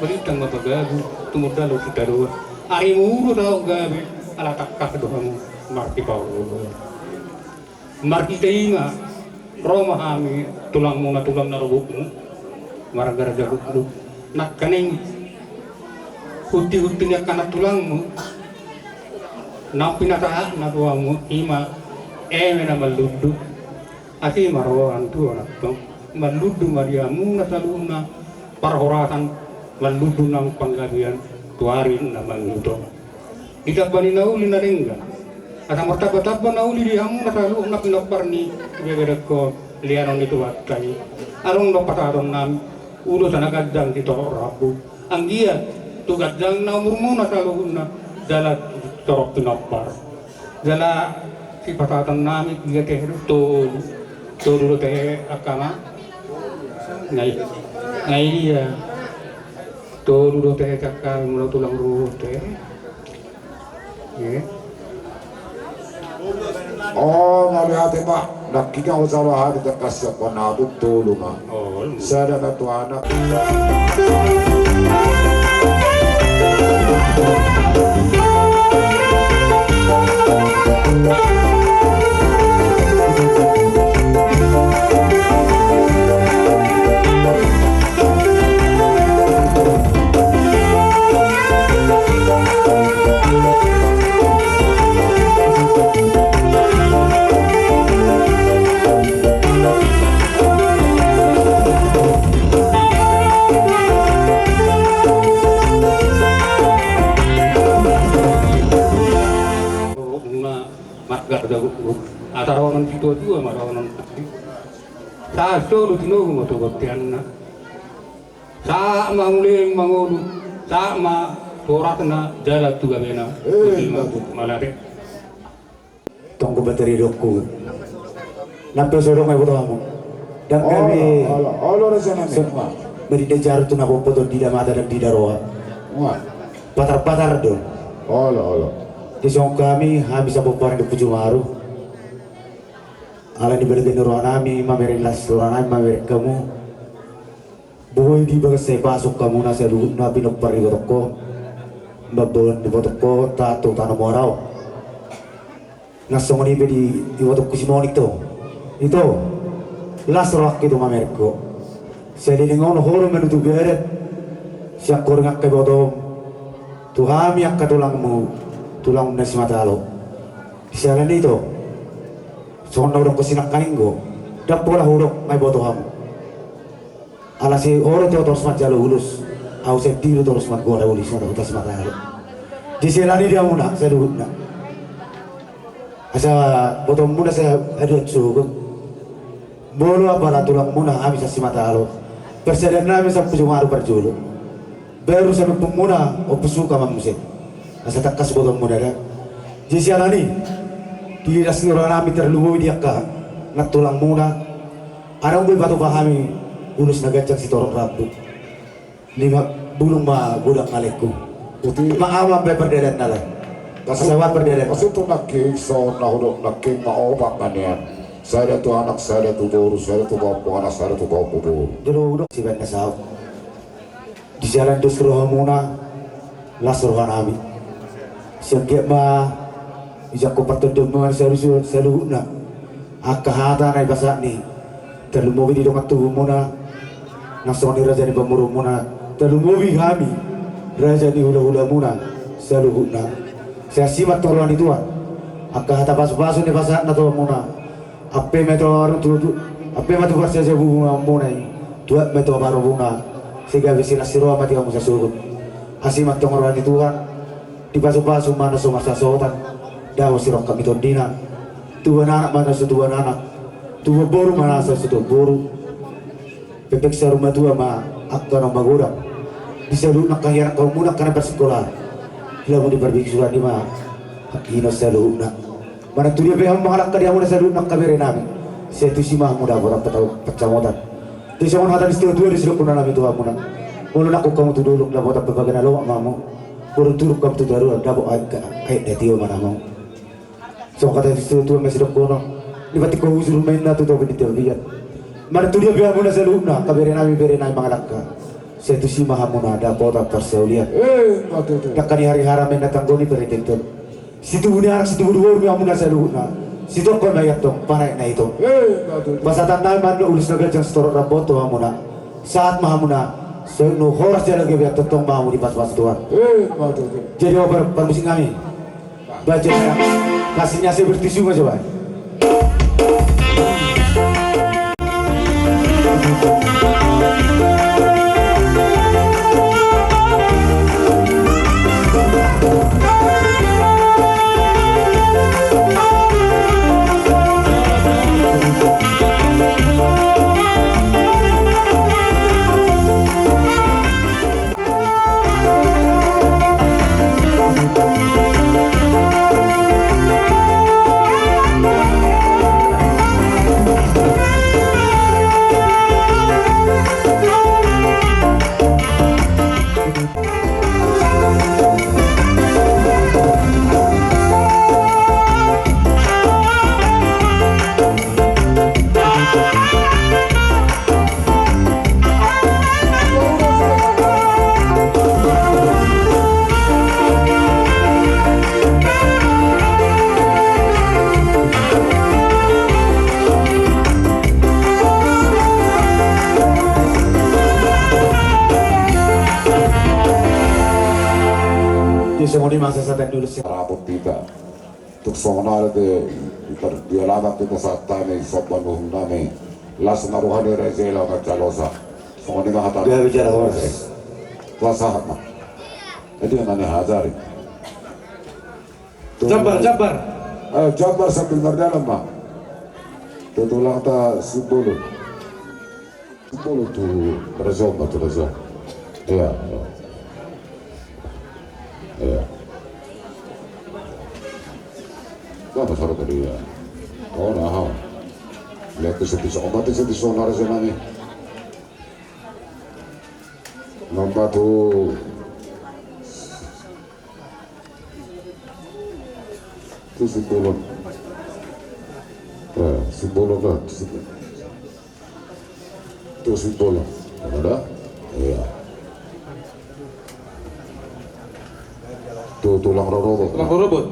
Balintang ma pagagu, tumundalhon sitadoan. Arimu ulos ahu gabe, ala tangkas do hamu marsipaoloan. Marhite i ma, ro ma hami tulangmuna, tulang na robokmu, marga Raja Gukguk. Nangkaning hunti-hunti ni angka na tulangmu, naung pinasahatna tu hamu, ima eme na manlundu. Asi ma roha ni Tuhan antong, manlundu ma di hamuna saluhutna parhorasan, manlundu nang panggabean tu ari na mangihut on. Ditamba ni na uli na denggan. Asa martamba-tamba na uli di hamuna saluhutna pinompar ni ibeberengkon, leanon ni Tuhanta i. Adong do pasahatonnami, ulos na ganjang sitorop rambu. Anggiat tu ganjangna umurmuna saluhutna, jala sitorop pinompar. Jala sipasahatonnami, dia tehe do tolu. Tolu do tehe angka ma. Na i, na i dia. Tolu do tehe angka molo tulang ruhut tehe. Iya. O, mauliate ma. Nangkin au jalo hami tangkas siap panabut tolu ma. O, sada na tu anak. Marga Raja Gukguk. Asa dohonon situa-tua ma dohonon. Sahat solu tinogu ma tu bonteanna. Sahat ma huleng mangolu, sahat ma tu horasna jala tu gabena. Eh, ima tutu. Mauliate. Tonggo bateri dokku. Nampe so adong ai boto hamu. Ndang gabe. Olo, olo, olo, raja nami. Medi da jaru tu na popo, ndang di da mata, ndang di da roha. Patar-patar do. Olo, olo. Di songon hami, hami sapomparan di Ompu Jumaru. Ala ni balga ni roha nami, mamereng las roha nami, mamereng hamu. Boi di bagas sai pasuk hamuna saluhutna pinompar ibotongko. Mamboan ibotongko, tato tano muara on. Na songon i pe di ibotongku si Monik to. Ito. Las rohangki tu mamereng ho. Saleleng on ho do manutup adat. Sian horing angka ibotom. Tu hami angka tulangmu. Tulang na simatalo. Siala ni i to. Songon na hudok ho sinangkaning do. Ndang pola hudok nga iboto hamu. Ala si oro tu torus manjalo ulos. Au sendiri torus manggora ulos na utas matalo. Di siala ni i di hamuna saluhutna. Asa botomuna sai aduan sogot. Molo apala tulangmuna hami sian simatalo. Persaulian nami sian Ompu Jumaru parjolo. Baru sai ompunmuna Ompu Suka ma muse. Asa tangkas botomuna da. Di siala ni i. Di las ni roha nami tarlumobi di angka nantulangmuna. Adong do dipatupa hami ulos na ganjang sitorop rambu. Lima bulung ma godang alekku. Boti. Ma au ma baen pardalanan na lae. Asa baen pardalanan. Maksud tu nangkin, songon na hudok nangkin ma opat ma nian. Sada tu anak, sada tu boru, sada tu pahompu anak, sada tu pahompu boru. Jolo hudok sibaen na saut. Di siala ni dos rohamuna, las roha nami. Sai anggiat ma dijangkon partondion muna saluhutna. Angka hata na dipasahat ni. Tarlumobi di dongan tubumuna. Nang songon i raja ni pamoruonmuna. Tarlumobi hami. Raja ni hulahulamuna. Saluhutna. Sai asi ma antong roha ni Tuhan. Angka hata pasupasu na dipasahat na tu hamuna. Ampe ma tu arututu. Ampe ma tu parsajabubuanmuna i. Tuat ma tu parubuna. Sai gabe silas ni roha ma di hamu sasogot. Asi ma antong roha ni Tuhan. Dipasupasu ma na so marsasohotan, dao sirongkap ni tondina. Tubuan anak ma na so tubuan anak. Tubuan boru ma na so tubuan boru. Pepek saur matua ma Angka na magodang di saluhutna angka hian angka ompunta angka na parsikola. Lamu di parbisuan i ma i na saluhutna. Manang tu dia pe hamu mangalangka di hamuna saluhutna angka bere nami, sai tusi ma hamu dapot pansamotan. Jadi songon hata ni situatua do sidohonon nami tu hamuna. Molo nangkok hamu tu dolok, dapot parbagalan lomak ma hamu. Molo turuk hamu tu toruan, dapot aek, aek na tio ma hamu. Songon hata ni situatua ma sidohonon: Dipantikhon hujur ma inna tu topi ni tapian. Manang tu dia pe hamuna saluhutna angka bere nami, bere nami mangalangka, sai tusi ma hamuna dapotan parsaulian. Eh, ima tutu. Dangka ni hariara ma inna tanggo ni parintington. Situbu ni anak situbu ni boru ma hamuna saluhutna. Sitongkol ma i antong, panaek na ito. Eh, ima tutu. Pasahaton nami ma annon ulos na ganjang sitorop rambu on tu hamuna. Sahat ma hamuna, sai unang horas jala gabe, tongtong ma hamu dipasupasu Tuhan. Eh, ima tutu. Jadi oper parmusik nami. Baca, kasihnya seperti sungai coba. Dia songon i ma sasaten dulu si rapot kita. Tung songon i do, di alaman pe pasahat nami, somba ni uhum nami. Las ma roha ni raja i laho manjalosa. Songon i ma hata. Dia bicara horas. Pasahat ma. Jadi nami hajari. Jambar, jambar. Eh, jambar sambil mardalan ma. Tu tulangta Simbolon. Simbolon tu raja on ma, tu raja on. Iya. Iya. Apa salah tadi ya? Oh, nah. Lihat tu sedih, sok mati sedih, sok naras ya nami. Nama tu Tu Simbolon. Eh, Simbolon kan, tu Simbolon. Tu Simbolon. Ada? Iya. Tu tulang rorobot. Tulang rorobot.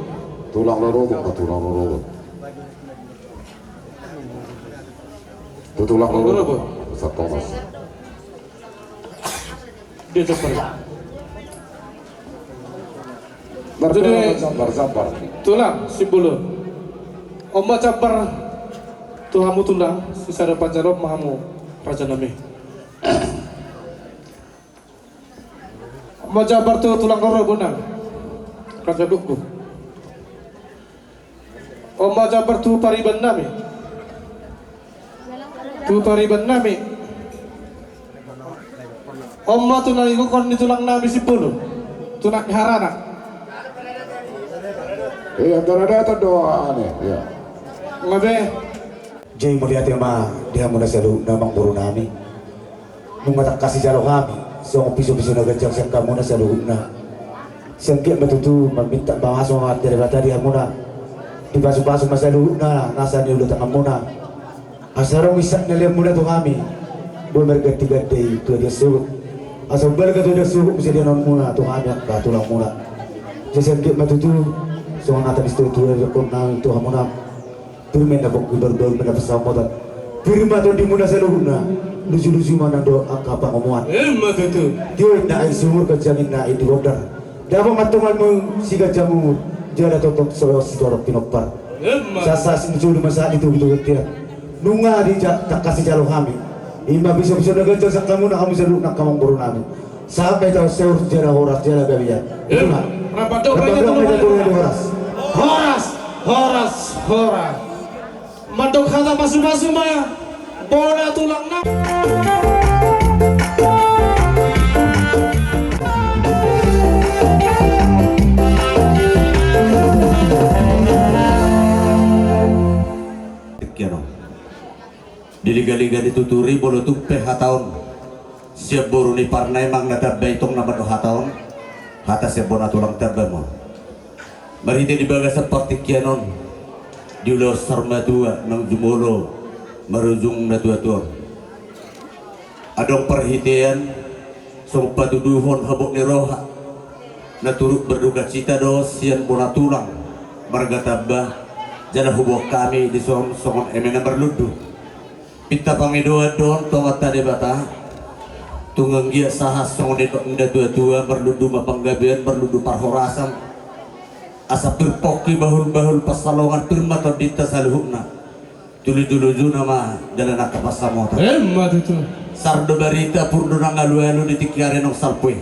Tulang rorobot, ah, tulang rorobot. Tu tulang rorobot. Tulang rorobot. Sat Tomas. Dia jambar. Jadi, jambar, jambar. Tulang, Simbolon. On ma jambar tu hamu tulang, sisada panjalo ma hamu raja nami. On ma jambar tu tulang rorobot nami. Raja Gukguk. On ma jambar tu pariban nami. Tu pariban nami. On ma tu na ihuthon ni tulang nami Simbolon. Tu na ni harana. Iya, antara data doa ane, iya. Ngabe. Jadi mauliate ma di hamuna saluhutna amangboru nami. Nunga tangkas dijalo hami songon pisopiso na ganjang sian hamuna saluhutna. Sai anggiat ma tutu maminta pangasuhon ma Amanta Debata di hamuna. Dipasupasu ma saluhutna nasa niula tanganmuna. Asa ro misak na leanmuna tu hami. Boi marganti gandai tu adian sogot. Asa umbalga tu adian sogot muse leanmuna tu hami angka tulangmuna. Jadi sai anggiat ma tutu songon hata ni situatua didokkon nami tu hamuna. Pir ma inna pongki, barubanggi ma inna pansamotan. Pir ma tondimuna saluhutna. Luju-luju ma nang dohot angka pangomoan. Emma tutu. Tio inna aek sumur, ganjang inna aek di bondar. Dapot ma tonganmu siganjang umur. Jala tongtong so sitorop pinompar. Emma. Sasa sinjolu ma sahat ni togu-togu tian. Nunga di ja-, tangkas dijalo hami. Ima pisopiso na ganjang sian hamuna, hamu saluhutna angka amangboru nami. Sahat ma hita on saur jala horas jala gabe. Itu ma. Rap ma dohot hita tu horas. Horas, horas, horas. Mandok hata pasupasu ma bona tulang na. Jadi tuturi molo tung pe hata on sian boru ni parna i, manang na tamba i tong na mandok hata on, hata sian bona tulang tamba ma. Marhite di bagasan partingkian on, di ulaon saur matua nang jumolo marujung na tuatua on, adong parhitean songon patuduhon habot ni roha na turut berdukacita do sian bona tulang marga tamba, jala huboan hami dison songon eme na marlundu. Pinta pangidoan do on tu Amanta Debata, tung anggiat sahat songon nidok ni na tuatua, marlundu ma panggabean, marlundu parhorasan, asa pir pongki bahulbahul pansalongan, pir ma tondinta saluhutna. Tu lujulujuna ma dalan angka pansamotan. Emma tutu. Sar do barita, pur do nang alualu di tingki ari naung salpu i.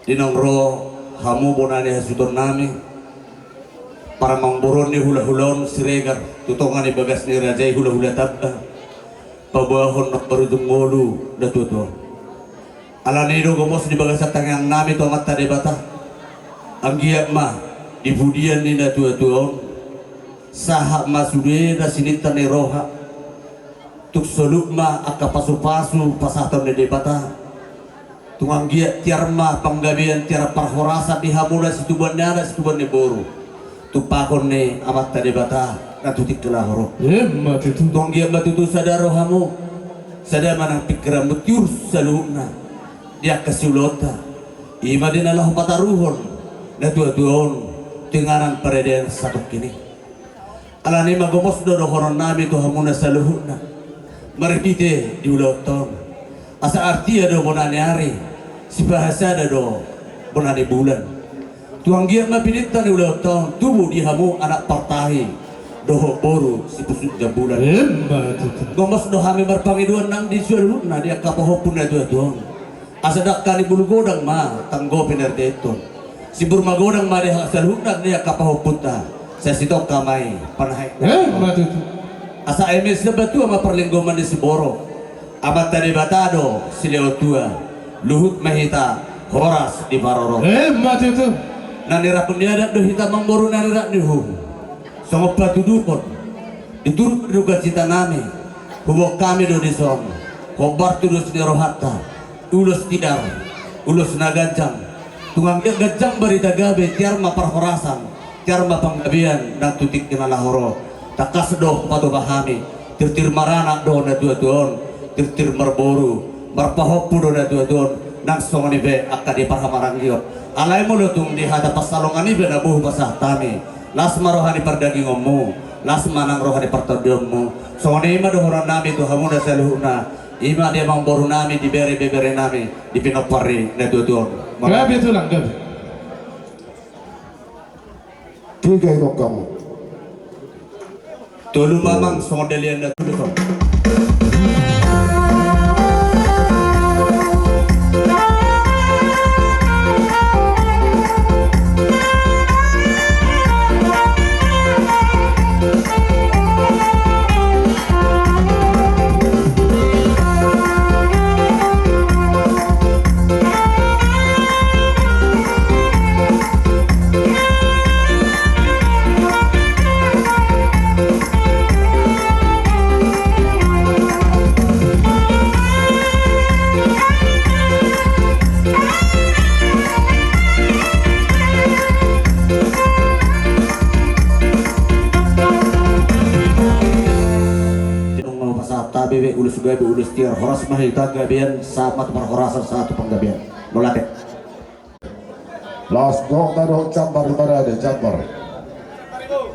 Di naung ro hamu bona ni hasuhutonnami, paramangboruon ni hulahula on Siregar, tu tonga ni bagas ni raja i hulahula tamba, paboahon na marujung ngolu na tuatua on. Alani i do gomos di bagasan tangiangnami tu Amanta Debata, anggiat ma di pudian ni na tuatua on sahat ma sude na sininta ni roha, tung saluhut ma angka pasupasu pasahaton ni Debata. Tung anggiat tiar ma panggabean, tiar parhorasan di hamu na situbuan ni anak, situbuan ni boru, tumpahon ni Amanta Debata na tu tingki na hurang. Emma tutu. Tung anggiat ma tutu sada rohamu, sada ma nang pingkiranmu, tiur saluhutna di angka siulaonta. I ma di na laho pataruhon na tuatua on tu inganan paradaton satongkin i. Alani i ma gomos do dohononnami tu hamuna saluhutna marhite di ulaonta on. Asa artia do bona ni ari, sipahasada do bona ni bulan. Tung anggiat ma pinta ni ulaonta on tubu di hamu anak partahi dohot boru sipusuk jambulan. Emma tutu. Gomos do hami marpangidoan nang di saluhutna di angka pahompu na tuatua on. Asa dangka ni bulu godang ma tanggopi na ardetton. Simbur magodang ma di hata saluhutna di angka pahompunta. Sai sitongka ma i panahe. Emma tutu. Asa eme sitambatua ma parlinggoman ni siborok. Amanta Debata do silehon tua. Luhut ma hita horas diparorot. Emma tutu. Na nirangkon ni adat do hita, mamboru na nirangkon ni uhum. Songon patuduhon, di turut duka citanami, huboan hami do dison hombar tu ulos ni rohanta, ulos tiar, ulos na ganjang. Tung anggiat ganjang barita gabe, tiar ma parhorasan, tiar ma panggabean nang tu tingki na laho ro. Tangkas do hupatupa hami, tirtir maranak do na tuatua on, tirtir marboru, marpahompu do na tuatua on, nang songon i pe angka di parhamaranggion. Alai molo tung di hata pansalongan i pe na boi hupasahat hami, las ma roha ni pardagingonmu, las ma nang roha ni partondionmu. Songon i ma dohononnami tu hamuna saluhutna, i ma di amangborunami, di bere beberenami, di pinompar ni na tuatua on. Gabe tulang, gabe. Tiga i tong hamu. Tolu ma amang, songon dalihan na tolu tong. Nunga hupasahat hami be ulos gabe, ulos tiar, horas ma hita gabean, sahat ma tu parhorasan, sahat tu panggabean. Mauliate. Las, dohot, dohot jambar, di mana ade jambar?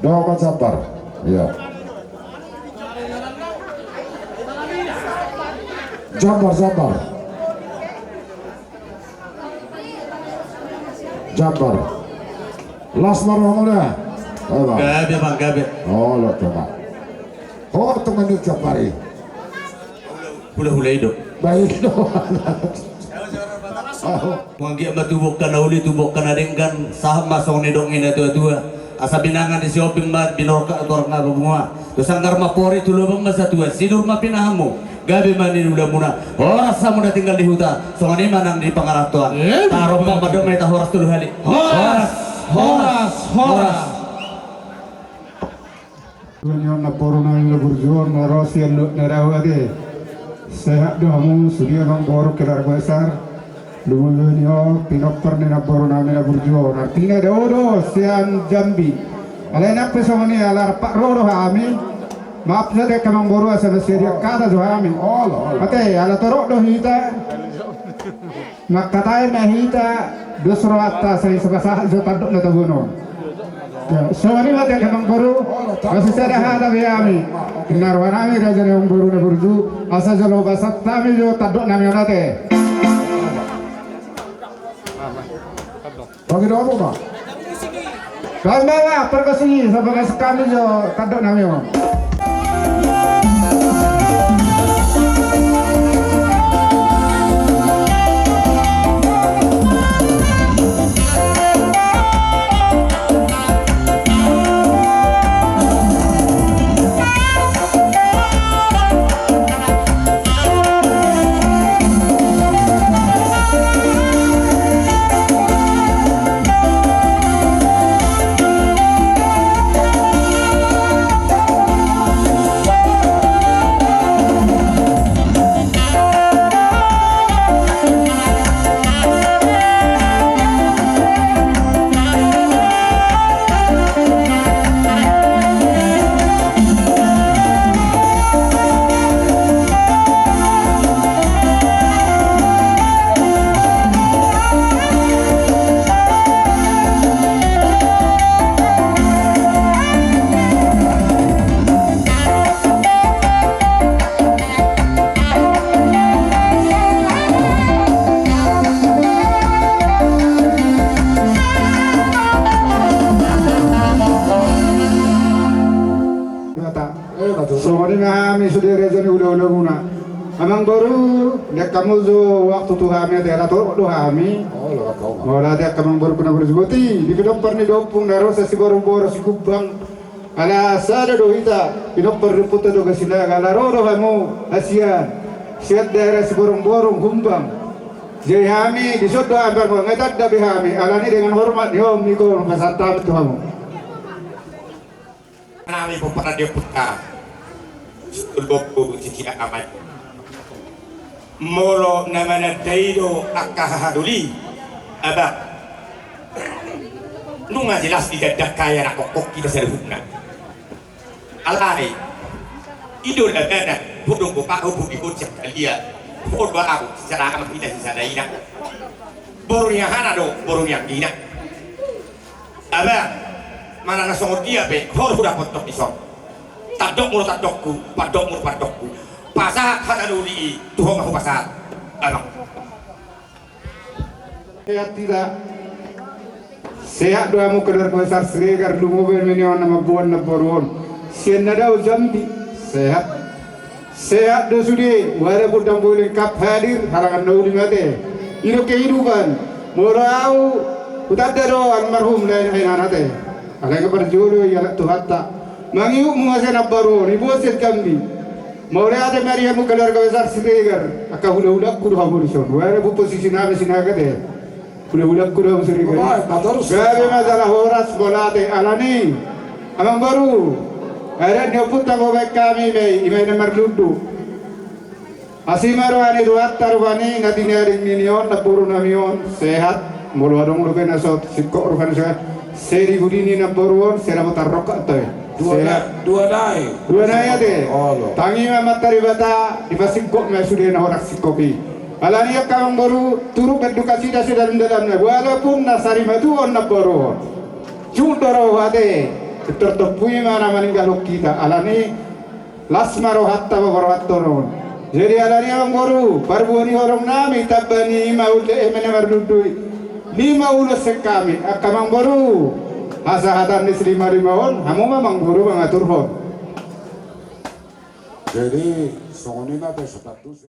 Dohot ma jambar. Iya. Jambar, jambar. Jambar. Las ma roha muna. Ayo, Bang. Gabe, Bang, gabe. Oh, lo, coba. Oh, teman ni jambar i. Hulahula i do. Baik do. Tung anggiat ma tubu angka na uli, tubu angka na denggan, sahat ma songon nidok ni na tuatua. Asa binanga ni Sihombing ma binorka tu arga na bamua. Tu sanggar ma pori, tu lobang ma satua, sinur ma pinahanmu. Gabe ma niulamuna. Horas hamu na tinggal di huta, songon i ma nang di pangarantoan. Eh, tarompak ma dohot ma hita horas tolu hali. Horas. Horas. Horas. Horas. Lumobi ni on namboru nami na burju on, na ro sian luat na dao ate. Sehat do hamu sude amangboru keluarga besar. Lumobi ni on pinompar ni namboru nami na burju on. Artina dao do sian Jambi. Alai nang pe songon i ala rap ro do hami. Maaf saja angka amangboru asa na sian dia kata jo hami. Ate, ala torop do hita. Mangkatai ma hita dos rohanta sai sapasahat jo tandok na tabo on. Songon i ma ate amangboru. Asa sada hata be hami. Na roha nami raja ni amangboru na burju. Asa jolo pasahat hami jo tandok nami on ate. Bagi dua apa, Pak? Bang, bang, bang, perkusi, so perkusi hami jo tandok nami on. Songon i ma hami sude raja ni hulahula muna. Amangboru, ndang hamu jo waktu tu hami ate, ala torop do hami. Molo ate angka amangboru na burju, boti di pinompar ni da Ompung na ro sian Siborongborong Sikumbang. Ala sada do hita, pinompar ni ompunta Doga Sinaga, ala ro do hamu hasian sian daerah Siborongborong Humbang. Jadi hami dison do hami, nunga tanda be hami, alani dengan hormat ni on, ingkon pasahat hami tu hamu. Nami pomparan ni ompunta. Sitolu ompu sitiak ama i. Molo na mananda i do angka hahadoli, abang. Nunga jelas di dandang kaya na kokkok kita saluhutna. Alai i do labana, bodong bopak, hobung di bocah kalia. Bodo ahu, sisada ama hita sisada ina. Boru ni ahana do boru ni anggina. Abang, manang na songon dia pe, hor hudapothon dison. Tandokmu do tandokku, pandokmu do pandokku. Pasahat hata doli i tu ho ma hupasahat. Abang. Sehat tidak? Sehat do hamu keluarga besar Siregar, lumobi ma ni on na mamboan namboru on sian na dao Jambi. Sehat. Sehat do sude, walaupun ndang boi lengkap hadir, halangan na uli ma ate. I do kehidupan. Molo ahu hutanda do almarhum lae na hinan ate. Alai nga parjolo i, alak Tuhanta. Mangihutmu ma sian namboru on, i boan sian Jambi. Mauliate ma di hamu keluarga besar Siregar, angka hulahulangku do hamu dison. Walaupun posisi nami Sinaga ate. Hulahulangku do hamu Siregar. Gabe ma jala horas, mauliate. Alani amangboru, adat ni ompunta hubaen hami ma i, i ma i na marlundu. Asi ma roha ni Tuhanta rupani na tinading ni on namboru nami on, sehat. Molo adong dope na so singkop rupani, sehat. Sai di pudi ni namboru on sai dapot tarrongkap ate. Dua na, dua nai. Dua nai ate. Tangi ma amanta Debata, dipasingkop ma sude na horas singkop i. Alani angka amangboru, turut berduka cita sedalam-dalamna, walaupun na sarimatuon namboru on. Jut do roha ate, tertempu i ma na maninggalhon hita, alani las ma rohanta mamboan rohanta on. Jadi alani amangboru, parbue ni horong nami tamba ni maule eme na marlundu i. Lima ulos sian hami, angka amangboru. Hasahatan ni si lima-lima on, hamu ma amangboru mangaturhon. Jadi songon i ma pe, sepatu.